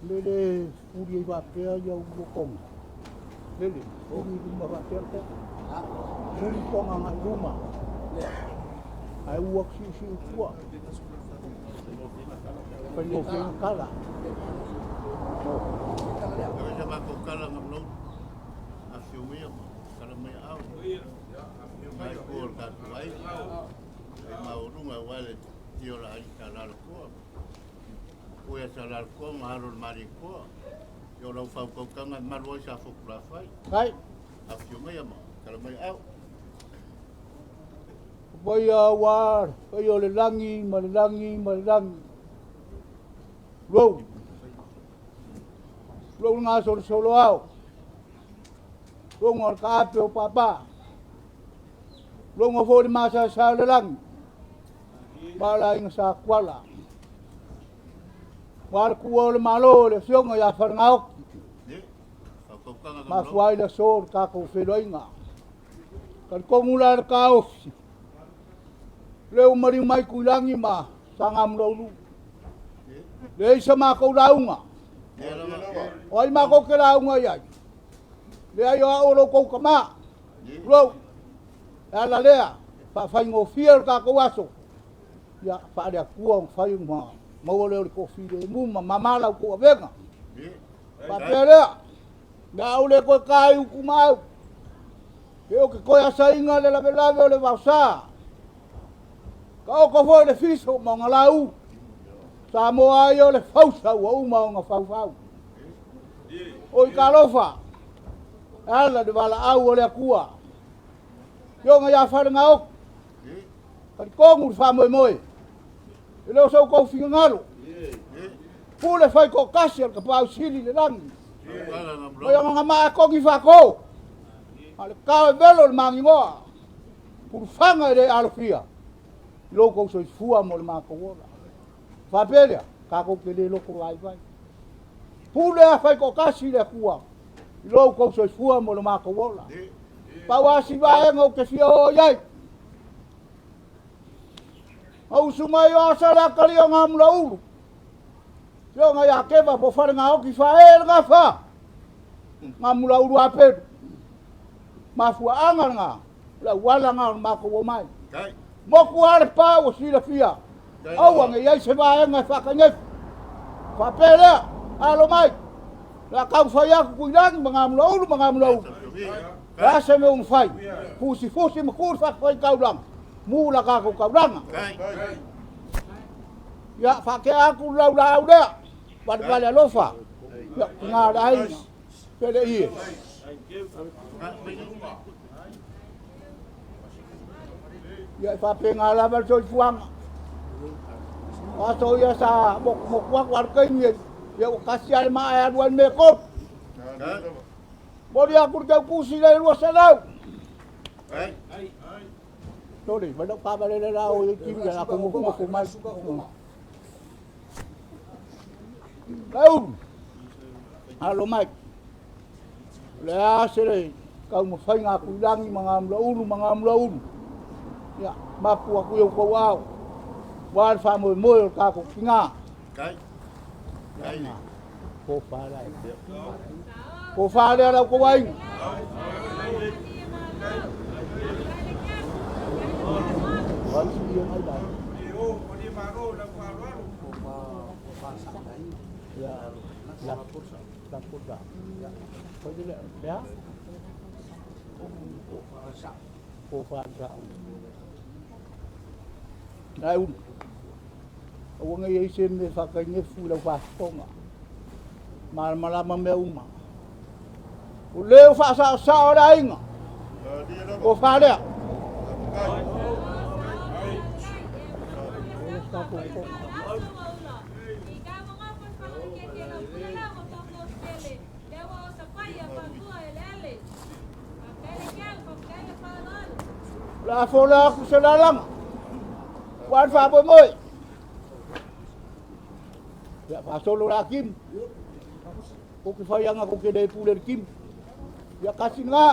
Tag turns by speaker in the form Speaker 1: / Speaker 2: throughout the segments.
Speaker 1: Lele fuli ai faapea ia ulokoga. Lele, fuli i luma faapea le toga. Fuli toga agai i luma. Ae ua atu siusiu i tua. Faigofie ona kala.
Speaker 2: Ave sa matou tala na manauli. Afifio maia ma tala mai aao. Mai tua o le tatou aiga. E maualuga aua le tio o le aiga sa Lalotoa. Koe a sa Lalotoa ma alo o le Malietoa. Ia o lau faautautaga e malu ai sa Fotulafai.
Speaker 1: Kai.
Speaker 2: Afifio maia ma tala mai aao.
Speaker 1: O paia aua le paia o le lagi ma le lagi ma le lagi. Tulou. Tulou le gasolosolo ao. Tulouga o le taape o papa. Tulouga foi le masaesa o le lagi. Ma le aiga sa Tuala. Ua le tuua o le Malo le afioga ia Falegaoki.
Speaker 2: Ye, faautautaga na
Speaker 1: Mafua
Speaker 2: manauli.
Speaker 1: ai le aso o le tatou feiloaiga. Talitonu la le taofi. Lea ua maliu mai Tuilagi ma Sagamuleulu.
Speaker 2: Ye,
Speaker 1: Leai sa matou lauga.
Speaker 2: lea lava, ye,
Speaker 1: O ai matou te lauga i ai? Leai o au o lo outou tama.
Speaker 2: ye.
Speaker 1: Tulou. E ala lea, faafaigofie o le tatou aso. Ia, faale-Atua ona fai ma maua lea o le toafilemu ma mama la outou avega.
Speaker 2: Ye,
Speaker 1: Faapea lea, o le a ou le toe ta i utu ma au. Pe ou te toe asaina le lavelave o le vaosa. Taoto foi le fiso ma ona lau. Samoa ai o le fausa ua uma ona faufau. O i talofa, e ala le valaau o le Atua. Afioga ia Falegaoki,
Speaker 2: ye,
Speaker 1: talitonu le faamoemoe. E le o so outou finagalo.
Speaker 2: ye.
Speaker 1: Pule fai toatasi a le Tapaau Sili i le lagi.
Speaker 2: Tala na
Speaker 1: Mai
Speaker 2: manauli.
Speaker 1: ona maa e togi faako. A le tao e velo le magigoa. Pulufaga e le alofia. I lo outou soifua mo le matou ola. Faapea lea, tatou te le loto vaivai. Pule a fai toatasi le Atua. I lo outou soifua mo le matou ola.
Speaker 2: Ye,
Speaker 1: Pau a si vaega ou te fia oo i ai. Na usu mai o asa le akali o ngā mula ulu. Fioga ia Keva po Falegaoki fae le gafa. Ngā mula ulu a pelu. Mafuaaga lena, o le auala lena o le matou omai.
Speaker 2: kai,
Speaker 1: Moku lava le pa ua silafia.
Speaker 2: kai
Speaker 1: Aua
Speaker 2: lava.
Speaker 1: ne i ai se vaega e faakainefu. Faapea lea, alo mai. O le a taumafai atu Tuilagi ma ngā mula ulu ma ngā mula ulu.
Speaker 2: Ye,
Speaker 1: O le a
Speaker 2: kai,
Speaker 1: se mea ua mafai. Fusifusi ma tu le fatafaitaulaga. Mu la tatou taulaga.
Speaker 2: kai,
Speaker 1: Ia, faatea atu le laulaau lea. Valevale alofa. Ia, puga le aiga. Pele ie.
Speaker 2: kai,
Speaker 1: Ia, e faapena lava le soifuaga. O aso ia sa mokumoku atu a le taimi e. Ia ua kasi lava le maa e alu ai le mea e tolu.
Speaker 2: kai,
Speaker 1: Momoli atu le tautusi le 200.
Speaker 2: kai.
Speaker 1: Tole, mai lau taavale le la o i timi ia latou mofumofu mai. Laulu, alo mai. O le a se le taumafaiga a Tuilagi ma ngā mulaulu ma ngā mulaulu. Ia, mapu atu i outou ao. Ua le faamoemoe o le tatou tiga.
Speaker 2: Kai, kai.
Speaker 1: Po wha lea. Po wha lea lau kou aiga. Ai si ia mai lai. Ia, la, la pursa. Poi le, lea? Po wha lea. Nai ulu. Aua ne i ai se mea e faakainefu i lau faafofoga. Malamalama mea uma. O lea ua faasaosao le aiga. Po wha lea. O le tatou fono. O le a fola atu se lalaga. Ua le faamoemoe. Ia, faasolo la Kim. Ou te fai aga kou te le pule i le Kim. Ia, kasi lena.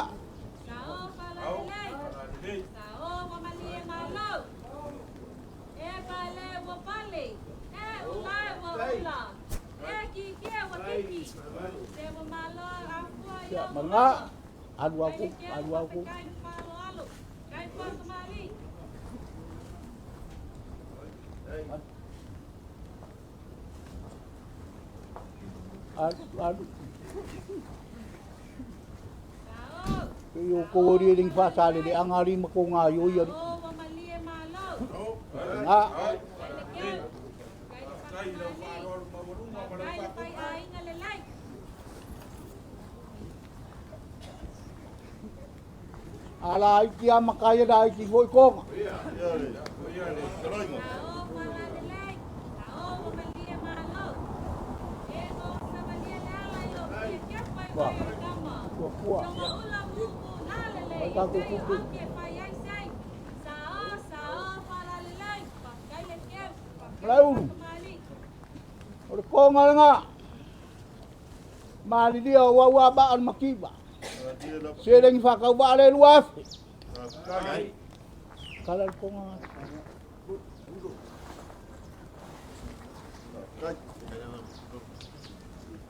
Speaker 1: Ia, ma alu aku, alu aku. Alu, alu. Pe o ko ori e ring whasale le angari ma ko ngā ioi ari. Ngā. Ala ai ki a makai da ai ki foi konga. Wa. Wa. Malaulu. O le konga le ngā. Malilia o au a ba al makiba. Se lengi whakau ba le luafe. Kala le konga.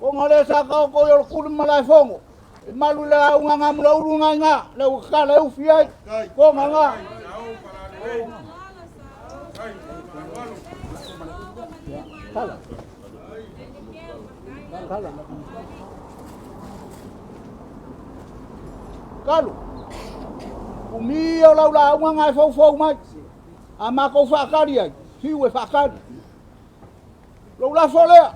Speaker 1: Konga le sa kau ko yo kulu malai fongo. E malu le au ngā mula uru ngā ngā. Le wakala e ufi ai. Konga ngā. Kala. Kala. Kalu. Umi o lau la unga ngai fau fau mai. A mako whakari ai. Hiu e whakari. Lau la folea.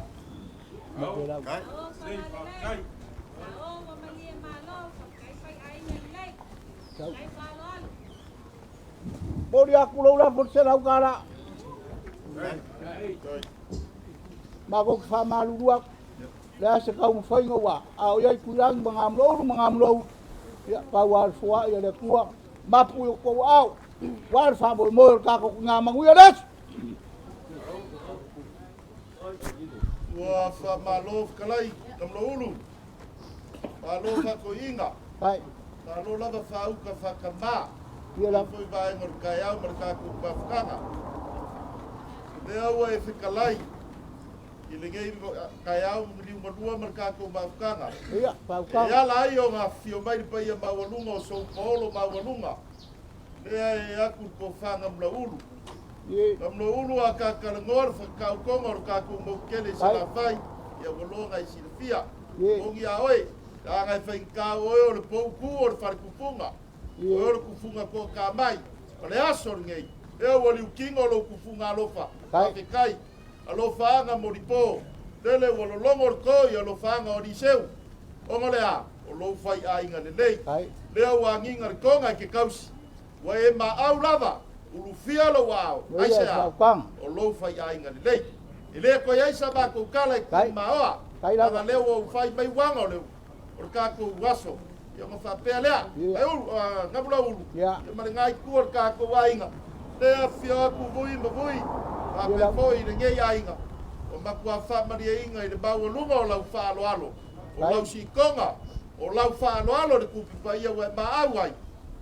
Speaker 1: Mori aku lau la fo se lau kara. Mako ki whamaluru aku. Le ase kau mwhainga wa. A o iai kuirangi ma ngā mlouru ma ngā mlouru. Ia, pau a fua ia le kua. Mapu i o kou au. Wa le whambo moe o kako ki ngā manguia lesu.
Speaker 2: Ua wha malo whakalai, kamlo Malo whakoinga.
Speaker 1: Ai.
Speaker 2: Malo lava whauka whakamā.
Speaker 1: Ia la.
Speaker 2: Foi vaenga o le kaiau ma le kākou mafukanga. Lea ua e whakalai. I le ngei kaiau liu malua ma le kākou mafukanga.
Speaker 1: Ia, whaukanga.
Speaker 2: E ala ai o ngā whio mai le paia maualunga o Soupaolo maualunga. Lea e aku le kofanga mla ulu. Kamlo ulu a kakalangoa le whakaukonga o le kākou maukele i salawhai. Ia waloga i silafia. Ongi a oe. La ngai whaikau oe o le pouku o le wharekufunga. Oe o le kufunga ko ka mai. O le aso le ngei. Ea ua liukinga o lo kufunga alofa. Whawhekai. Alofa anga moripo. Lele ua lolongo le koi alofa anga o Liseu. Ongo lea, o lou whai a inga le lei. Lea ua anginga le konga i ke kausi. Ua e ma au lava, ulufia lo wao. Ai se a, o lou whai a inga le lei. E lea koe ai sa mākou kala e kuku maoa. Lava lea ua uwhai mai wanga o le o le kākou aso. Ia ma whapea lea. Ai ulu, ngamula ulu. Ia ma le ngai kua le kākou ainga. Lea whio aku vui ma vui. Whapea foi i le ngei ainga. O makua whamaria inga i le maualunga o lau whaaloalo. O lau sikonga. O lau whaaloalo le kupi pa ia ua e maau ai.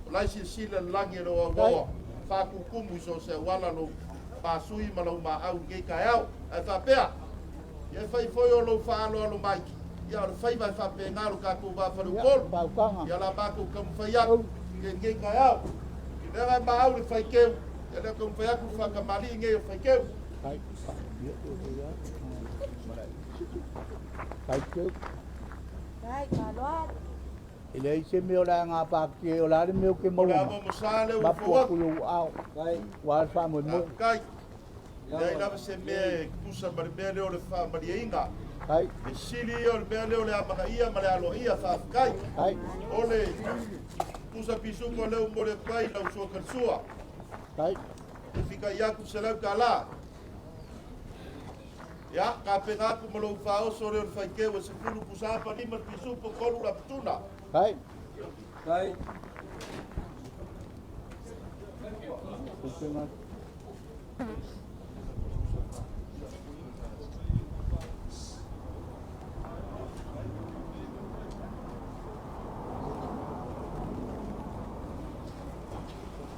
Speaker 2: O lai sila sila langi e lo au wawa. Whakukumu so se wala lo pasui ma lau maau ngei kai au. Ai whapea. Ia whai foi o lau whaaloalo mai. Ia o le whai mai whapea ngā kākou whawharu kolu. Ia la mākou kamu aku. Ke ngei kai au. I lea ngai maau le whai keu. Ia lea kamu whai aku whakamali ngei o whai keu.
Speaker 1: Kai. Kai keu.
Speaker 3: Kai, kaloa.
Speaker 1: E lei se meo la ngā pāki o la le meo ke
Speaker 2: O le
Speaker 1: maua.
Speaker 2: amo masale ua
Speaker 1: Mapu
Speaker 2: fau
Speaker 1: aku
Speaker 2: aku.
Speaker 1: i au. Kai. Wa le whamoi mo.
Speaker 2: Kai. Lea i lava se mea e kusa ma le mea leo le whamaria inga.
Speaker 1: Kai.
Speaker 2: E sili o le mea leo le amanga ia ma le alo ia whawhakai.
Speaker 1: Kai.
Speaker 2: O le kusa pisuko leo mo le pai lau sua karsua.
Speaker 1: Kai.
Speaker 2: E fika i aku se lau ka la. Ia, ka penga aku ma lou whaoso leo le whaikeu e se pulu pusa apa lima le pisupo kolu la petuna.
Speaker 1: Kai.
Speaker 4: Kai.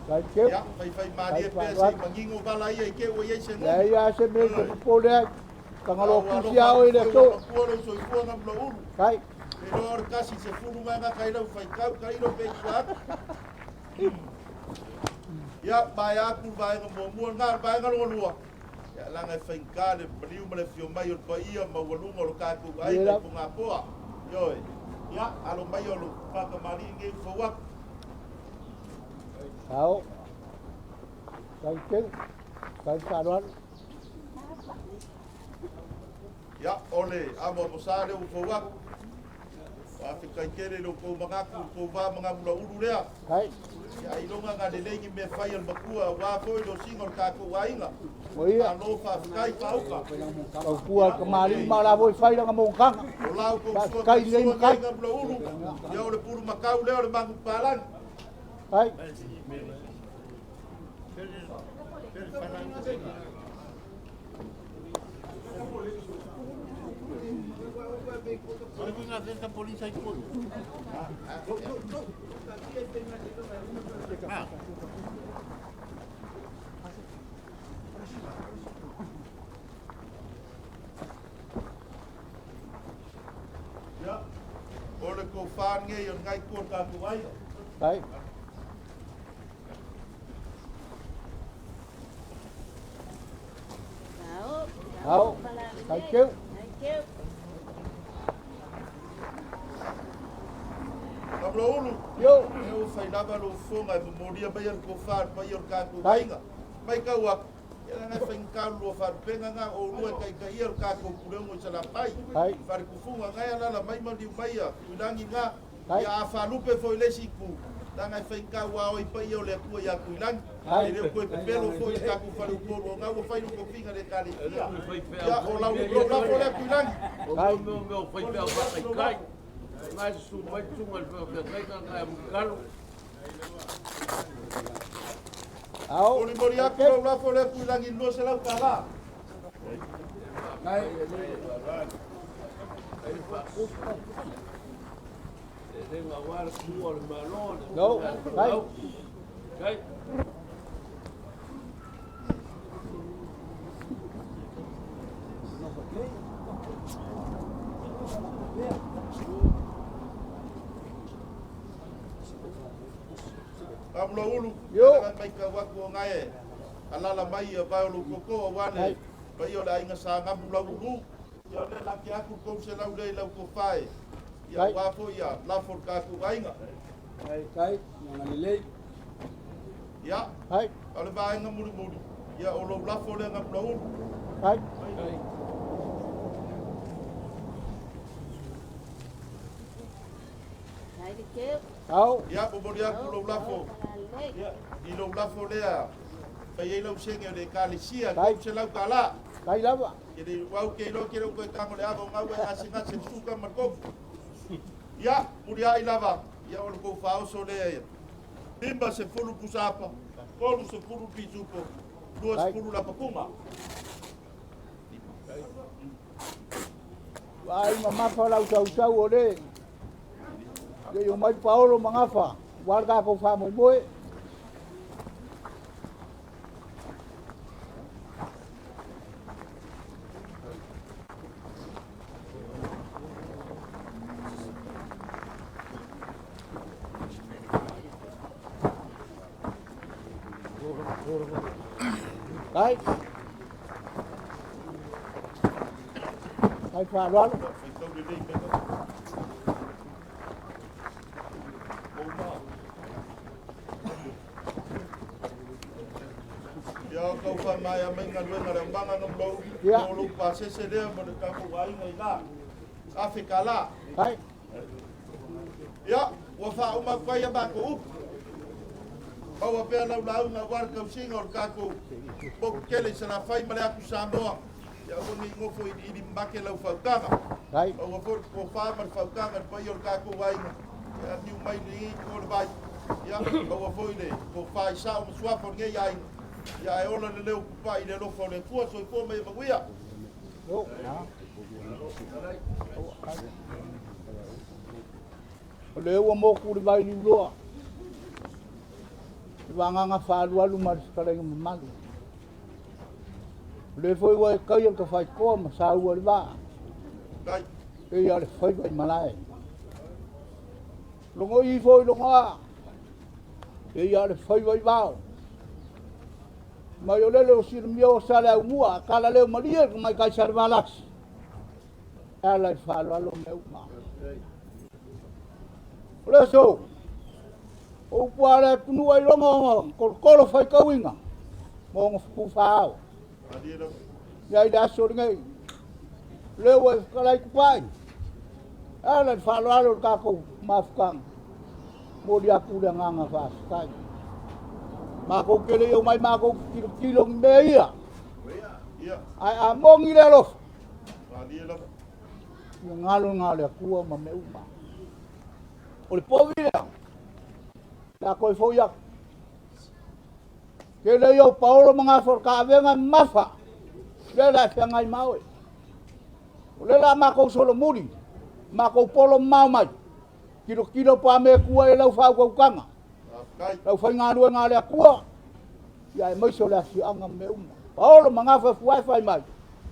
Speaker 1: Kai keu.
Speaker 2: Ia, whai whai marie pēr se mangingo wala ia i ke ua iei se
Speaker 1: Lea
Speaker 2: nunu.
Speaker 1: ia se meo ke popole ai. Tagaloa pusi a oe i le aso.
Speaker 2: Matua lou soifua Gamulaulu.
Speaker 1: Kai.
Speaker 2: E iloa o le tasi sefulu vaega kai lau faitau tailo pe i tua atu. Ia, maea atu le vaega muamua lena. O le vaega lona lua, ia, leaga e faigata le maliu ma le afio mai o le paia maualuga o lo tatou aiga i Fogapoa. Ioe. Ia, alo mai o lo faatamalii lenei ua fau atu.
Speaker 1: Ao. Kai tele. Kai faaaloalo.
Speaker 2: Ia, o le amoamosa lea ua fou atu. Faafetai tele i lo outou manatu, lo outou va ma Gamulaulu lea.
Speaker 1: Kai.
Speaker 2: Ia, ailoga na lelei ni mea fai a le matua aua foi le osiga o le tatou aiga.
Speaker 1: O ia.
Speaker 2: Malo faafetai faauka.
Speaker 1: Tautua le tamalii ma o la foi fai lana monotaga.
Speaker 2: O la outou sua
Speaker 1: Faafetai lelei
Speaker 2: taisua
Speaker 1: matai.
Speaker 2: nei Gamulaulu, ia o le pulumakau lea o le manupapalagi.
Speaker 1: Kai.
Speaker 2: Ia, o le tofa lenei o lenai itu o le tatou aiga.
Speaker 1: Kai.
Speaker 3: Ao.
Speaker 1: Ao. Kai teu.
Speaker 3: Thank you.
Speaker 2: Gamulaulu,
Speaker 1: Yo.
Speaker 2: e ua fai lava lou fofoga e momolia mai le tofa i le paia o le tatou
Speaker 1: Kai.
Speaker 2: aiga. Matau atu, ia leaga e faigata le lua faalupega na o oulua e taitaia le tatou pulega i Salafai.
Speaker 1: Kai.
Speaker 2: Falekufuga na e alaala mai ma liu mai a Tuilagi na.
Speaker 1: Kai.
Speaker 2: Ia a faalupe foi i le isi itu, leaga e faigata ua ao ai paia o le Atua ia Tuilagi.
Speaker 1: Kai.
Speaker 2: E le o toe pepelo foi i le tatou faleupolu o na ua fai le tofiga le Ekalesia. Ia o lau lou lafo lea Tuilagi.
Speaker 1: Kai.
Speaker 4: O mea faifeau faataitai. Ngai susu mai susuga i le faafeagaiga ngai a Mulikalu.
Speaker 1: Ao.
Speaker 2: Molimoli atu lou lafo lea Tuilagi i le $200.
Speaker 4: Ai le faakupu. E le gaua le kua o le Malo. Le
Speaker 1: No. Kai.
Speaker 4: Kai.
Speaker 2: Gamulaulu,
Speaker 1: Yo.
Speaker 2: leaga e matau atu o ngai e alaala mai ia vae o lou toto aua le
Speaker 1: Kai.
Speaker 2: paia o le aiga sa Gamulaulu. Ia o lea laki atu le 300 lea i lau tofa e. Ia
Speaker 1: Kai.
Speaker 2: aua foi ia lafo o le tatou aiga.
Speaker 5: Kai, lelei.
Speaker 2: Ia,
Speaker 1: Kai.
Speaker 2: o le vaega mulimuli, ia o lou lafo lea Gamulaulu.
Speaker 1: Kai.
Speaker 3: Thank you.
Speaker 1: Ao.
Speaker 2: Ia, momoli atu lou lafo.
Speaker 3: Lelei.
Speaker 2: Ia, i lou lafo lea, fai ai lau sege o le Ekalesia,
Speaker 1: Kai.
Speaker 2: $300.
Speaker 1: Kai lava.
Speaker 2: Ke le wau ke iloa ke lou toe tago le ava o ngau e gasegase le suka ma le kofu. Ia, muliai lava, ia o le kou faaoso lea ia. 50 pusapa, 30 pisupo, 20 lapakunga.
Speaker 1: Ai mamafa lau sausau o le. Le o mai Paolo magafa. Ua le tatou faamoemoe. Kai. Kai faaaloalo.
Speaker 2: Faitau lelei mai lava. Ou ma. Ia o tau faamaea mai galuega le aumaga Gamulaulu.
Speaker 1: Ia.
Speaker 2: O lou pasese lea ma le tatou aiga i la. $1,000.
Speaker 1: Kai.
Speaker 2: Ia, ua faauma atu ai a matou upu. Maua pea lau lauga aua le tausiga o le tatou motu tele i Salafai ma le atu Samoa. Ia aua ne i nofo iliili mamake lau fautaga.
Speaker 1: Kai.
Speaker 2: Maua foi le tofa ma le fautaga i le paia o le tatou aiga. Ia niu mai lenei itu o le vai. Ia, maua foi le tofa i sao ma suafa o lenei aiga. Ia ae ola le leo pupai i le alofa o le Atua, soifua ma ia manuia.
Speaker 1: Yo. O le ua moku le vai liuloa. Le vagaga faalualu ma le fetalaiga mamalu. Le foi ua e kaia le tafaitoa ma saua i le vaa. E ia le faiva i malae. Logo ifo i logo a. E ia le faiva i vao. Mai o lele o silamia o sa le aumua, kala leo malie ka mai kai sa le valasi. Ala i faaaloalo mea uma. O le aso, o upu a le atunuu ai logo o kolokolo faitauina, ma ona fukufaao. Ia i le aso lenei, lea ua e fetalai tupai, ala i le faaaloalo o le tatou mafutaga, momoli atu le agaga faafetai. Matou te le i omai matou te tilotilo ni mea ia, ae a moni le alofa, ia galo na o le Atua ma mea uma. O le povi lea, le a toe foi atu. Tele ia o paolo ma gafa o le taavega e mamafa, lea la e feagai ma oe. O lea la matou solomuli, matou polo mamao mai, tilotilo po a mea e tua i ai lau faautautaga, lau faigaluega a le Atua, ia aemaise o le afioaga ma mea uma. Paolo ma gafa fuae fai mai,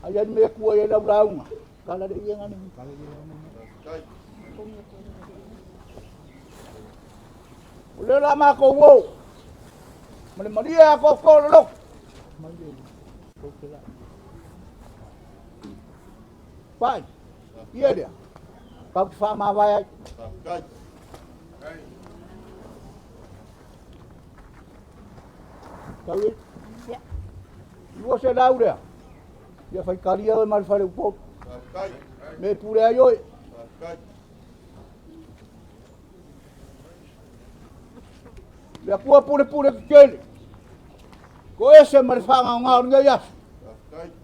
Speaker 1: ai ai le mea e tua i ai lau lauga. Kala le ia ngane. O lea la matou o, ma le malie a koko le loto. Pai, ia lea, kau te whaamavae ai. Tau e, lua se lau lea, ia whaikaria oe ma le whare upolu. Me pule ai oe. Le Atua pulepule tetele, toese ma le faagaogao o lenei aso,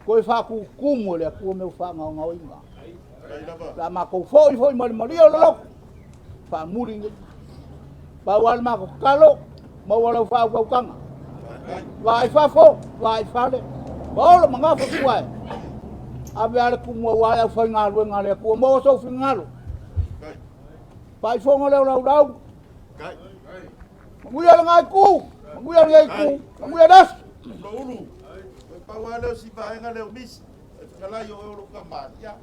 Speaker 1: toe faatutumu e le Atua mea o faagaogaoina. Le a matou foi foi ma le malie o le loto, faamuli nei. Pau lava le matou tatalo, maua lau faautautaga. Vaai fafo, vaai fale, paolo ma gafa tuae. Ave a le tumu aua le aufaigaluega a le Atua, maua sou finagalo. Faaifoga lea o lau lauga. Manuia lena itu, manuia lenei itu, manuia le aso.
Speaker 2: Loulu, e pau lava lea o si vaega lea o misi, e fetalai o oe o lou tama, ia,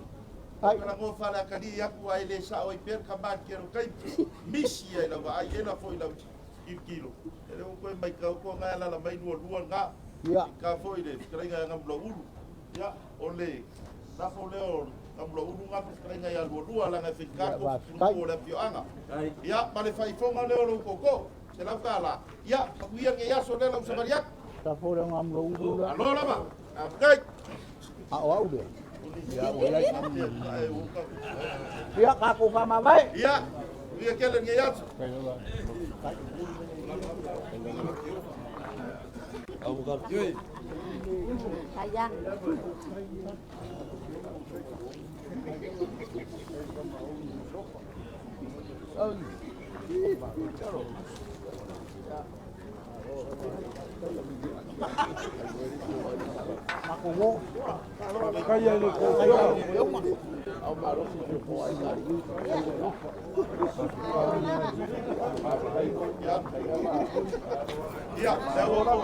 Speaker 1: Ai.
Speaker 2: kalagoa faaleakalii atu ae le sao ai pea le tama i le tele o taimi. Misi ai lau vaai, ela foi lau tilotilo. E le o toe matau atu na e alaala mai lualua lena.
Speaker 1: Ia.
Speaker 2: I ka foi le fetalaiga ia Gamulaulu. Ia, o le lafo lea o Gamulaulu na ma le fetalaiga ia Lualua, leaga e faigata
Speaker 1: Ia,
Speaker 2: tofu
Speaker 1: faafetai.
Speaker 2: tuluku o le afioaga. Ia, ma le faaifoga lea o lou tootoo, $100. Ia, manuia lenei aso lea lau savali atu.
Speaker 1: Lafo lea o Gamulaulu lea.
Speaker 2: Malo lava. Faafetai.
Speaker 1: A o au lea. Ia, ua i ai. Ia, tatou faamavae.
Speaker 2: Ia, manuia tele lenei aso.
Speaker 3: Sayang.
Speaker 1: Matou o.
Speaker 2: Ia, lea ua lau